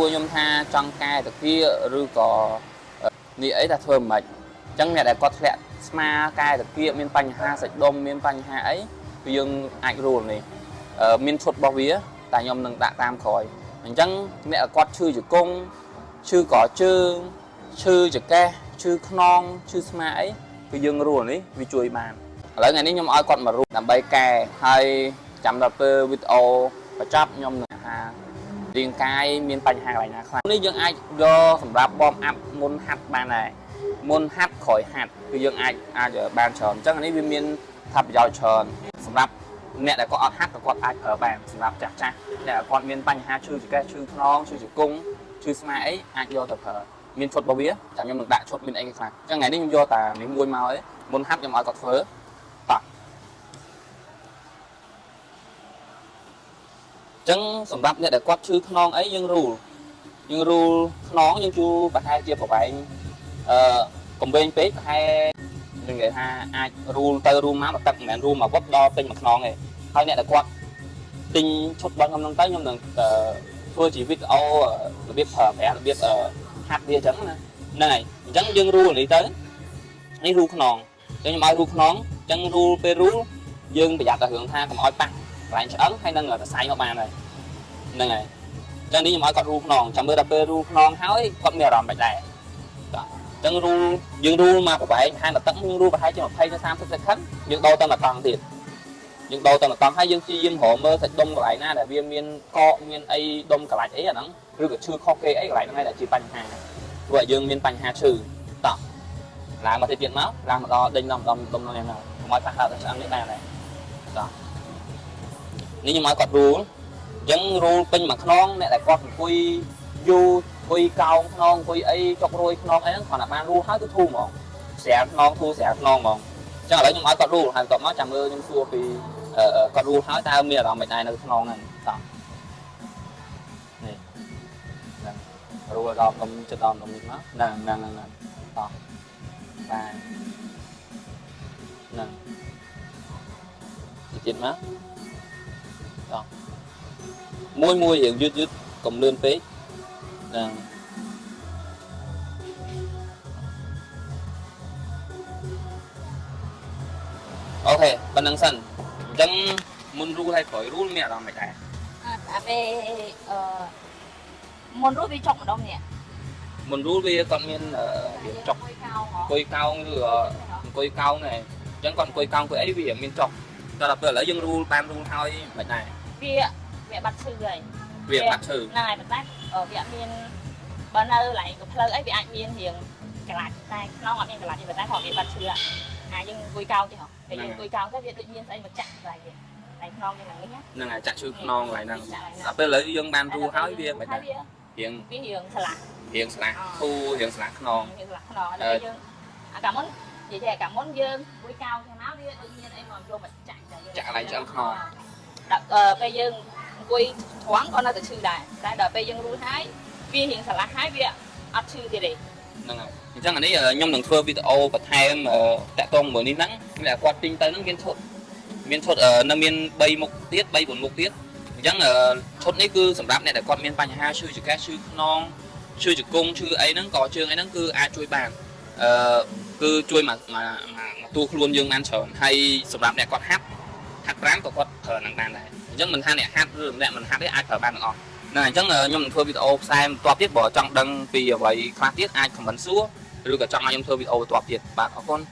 ួរខ្ញុំថាចង់កែតាគៀឬក៏នេះអីថាធ្វើមិនម៉េចអញ្ចឹងអ្នកដែលគាត់ធ្លាក់ស្មាកែតាគៀមានបញ្ហាសាច់ដុំមានបញ្ហាអីគឺយើងអាចរួលនេះមានឈុតរបស់វាតែខ្ញុំនឹងដាក់តាមក្រោយអញ្ចឹងអ្នកដែលគាត់ឈឺជង្គង់ឈឺកជើងឈឺចង្កេះឈឺខ្នងឈឺស្មាអីគឺយើងរួលនេះវាជួយបានឥឡូវថ្ងៃនេះខ្ញុំឲ្យគាត់មករួលដើម្បីកែហើយចាំដល់ពេលវីដេអូបញ្ចប់ខ្ញុំនឹងថារាងកាយមានបញ្ហាកន្លែងណាខ្លះនេះយើងអាចយកសម្រាប់ warm up មុនហាត់បានដែរមុនហាត់ក្រោយហាត់គឺយើងអាចអាចបានច្រើនអញ្ចឹងអានេះវាមានថាប្រយោជន៍ច្រើនសម្រាប់អ្នកដែលគាត់អត់ហាត់ក៏គាត់អាចប្រើបានសម្រាប់ចាស់ចាស់អ្នកដែលគាត់មានបញ្ហាឈឺចង្កេះឈឺខ្នងឈឺជង្គង់ឈឺស្មាអីអាចយកទៅប្រើមានឈុតរបស់វាចាំខ្ញុំនឹងដាក់ឈុតមានអីខ្លះអញ្ចឹងថ្ងៃនេះខ្ញុំយកតានេះមួយមកឯងមុនហាត់ខ្ញុំឲ្យគាត់ធ្វើតោះ ចឹងសម្រាប់អ្នកដែលគាត់ឈឺខ្នងអីយើងរូលយើងរូលខ្នងយើងជួប្រហែលជាប្រវែងអឺកំវែងពេកប្រហែលនឹងនិយាយថាអាចរូលទៅរូលមកទឹកមិនមែនរូលមកវឹកដល់ពេញមួយខ្នងទេហើយអ្នកដែលគាត់ទិញឈុតរបស់ខ្ញុំហ្នឹងទៅខ្ញុំនឹងធ្វើជាវីដេអូរបៀបប្រើប្រាស់របៀបហាត់វាអញ្ចឹងណាហ្នឹងហើយអញ្ចឹងយើងរូលនេះទៅនេះរូលខ្នងអញ្ចឹងខ្ញុំឲ្យរូលខ្នងអញ្ចឹងរូលពេលរូលយើងប្រយ័ត្នតែរឿងថាកុំឲ្យប៉ះកន្លែងឆ្អឹងហើយនឹងសរសៃមកបានហើយហ្នឹងហើយអញ្ចឹងនេះខ្ញុំឲ្យគាត់រូលខ្នងចាំមើលដល់ពេលរូលខ្នងហើយគាត់មានអារម្មណ៍មិនដែរតោះអញ្ចឹងរូលយើងរូលមកប្រវែងហានទឹកយើងរូលប្រហែលជា20ទៅ30 second យើងដូរទៅមួយតង់ទៀតយើងដូរទៅមួយតង់ហើយយើងព្យាយាមរកមើលសាច់ដុំកន្លែងណាដែលវាមានកកមានអីដុំកន្លាច់អីអាហ្នឹងឬក៏ឈឺខុសគេអីកន្លែងហ្នឹងឯងដែលជាបញ្ហាព្រោះយើងមានបញ្ហាឈឺតោះឡើងមកទៀតទៀតមកឡើងមកដល់ដេញដល់ដុំដុំហ្នឹងមកកុំឲ្យប៉ះដល់ឆ្អឹងនេះបានដែរតោះនេះខ្ញុំឲ្យគាត់រូលអញ្ចឹងរូលពេញមួយខ្នងអ្នកដែលគាត់អង្គុយយូរអង្គុយកោងខ្នងអង្គុយអីចុករួយខ្នងអីហ្នឹងគ្រាន់តែបានរូលហើយគឺធូរហ្មងស្រាលខ្នងធូរស្រាលខ្នងហ្មងអញ្ចឹងឥឡូវខ្ញុំឲ្យគាត់រូលហើយបន្ទាប់មកចាំមើលខ្ញុំសួរពីគាត់រូលហើយតើមានអារម្មណ៍មិនដែរនៅខ្នងហ្នឹងតោះនេះហ្នឹងរូលដល់ខ្ញុំចិត្តដល់ខ្ញុំនេះមកហ្នឹងហ្នឹងហ្នឹងតោះបាទហ្នឹងទៀតមកតោះមួយមួយរៀងយឺតយឺតកុំលឿនពេកហ្នឹង OK ប៉ុណ្្នឹងសិនអញ្ចឹងមុនរូលហើយក្រោយរូលមានអារម្មណ៍មិនដែរ អាពេលអឺមុនរូលវាចុកម្ដងនេះ មុនរូលវាគាត់មានរៀងចុក អង្គុយកោង អង្គុយកោងឬអង្គុយកោងដែរអញ្ចឹងគាត់អង្គុយកោងអង្គុយអីវាមានចុកតែដល់ពេលឥឡូវយើងរូលបានរូលហើយមិនដែរ វាវាបាត់ឈឺហើយ វាបាត់ឈឺ ហ្នឹងហើយប៉ុន្តែវាអត់មានបើនៅកន្លែងផ្លូវអីវាអាចមានរៀងកលាច់តែខ្នងអត់មានកលាច់ទេប៉ុន្តែគាត់វាបាត់ឈឺអាយើងអង្គុយកោងទេហ៎ពេលយើងអង្គុយកោងទៅវាដូចមានស្អីមកចាក់កន្លែងនេះកន្លែងខ្នងយើងហ្នឹងណា ហ្នឹងហើយចាក់ឈឺខ្នងកន្លែងហ្នឹងដល់ពេលឥឡូវយើងបានរូលហើយវាមិនដែររៀង វារៀងស្លាក់ រៀងស្លាស់ធូររៀងស្លាស់ខ្នង រៀងស្លាស់ខ្នងហើយយើងអាកាមុននិយាយអាកាមុនយើងអង្គុយកោងចឹងណាវាដូចមានអីមកយកមកចាក់ចាក់កន្លែងឆ្អឹងខ្នង ដល់ពេលយើងអង្គុយត្រង់ក៏នៅតែឈឺដែរតែដល់ពេលយើងរូលហើយវារៀងស្រឡះហើយវាអត់ឈឺទៀតទេ ហ្នឹងហើយអញ្ចឹងអានេះខ្ញុំនឹងធ្វើវីដេអូបន្ថែមតាក់ទងមួយនេះហ្នឹងដែលគាត់ទិញទៅហ្នឹងមានឈុតមានឈុតនៅមាន3មុខទៀត3 4មុខទៀតអញ្ចឹងឈុតនេះគឺសម្រាប់អ្នកដែលគាត់មានបញ្ហាឈឺចង្កេះឈឺខ្នងឈឺជង្គង់ឈឺអីហ្នឹងក៏ជើងអីហ្នឹងគឺអាចជួយបានអឺគឺជួយមកមកតួខ្លួនយើងបានច្រើនហើយសម្រាប់អ្នកគាត់ហាត់ហាត់ប្រាណក៏គាត់ប្រើនឹងបានដែរអញ្ចឹងមិនថាអ្នកហាត់ឬអ្នកមិនហាត់ទេអាចប្រើបានទាំងអស់ហ្នឹងអញ្ចឹងខ្ញុំនឹងធ្វើវីដេអូផ្សាយបន្ទាប់ទៀតបើចង់ដឹងពីអ្វីខ្លះទៀតអាច comment សួរឬក៏ចង់ឲ្យខ្ញុំធ្វើវីដេអូបន្ទាប់ទៀតបាទអរគុណ។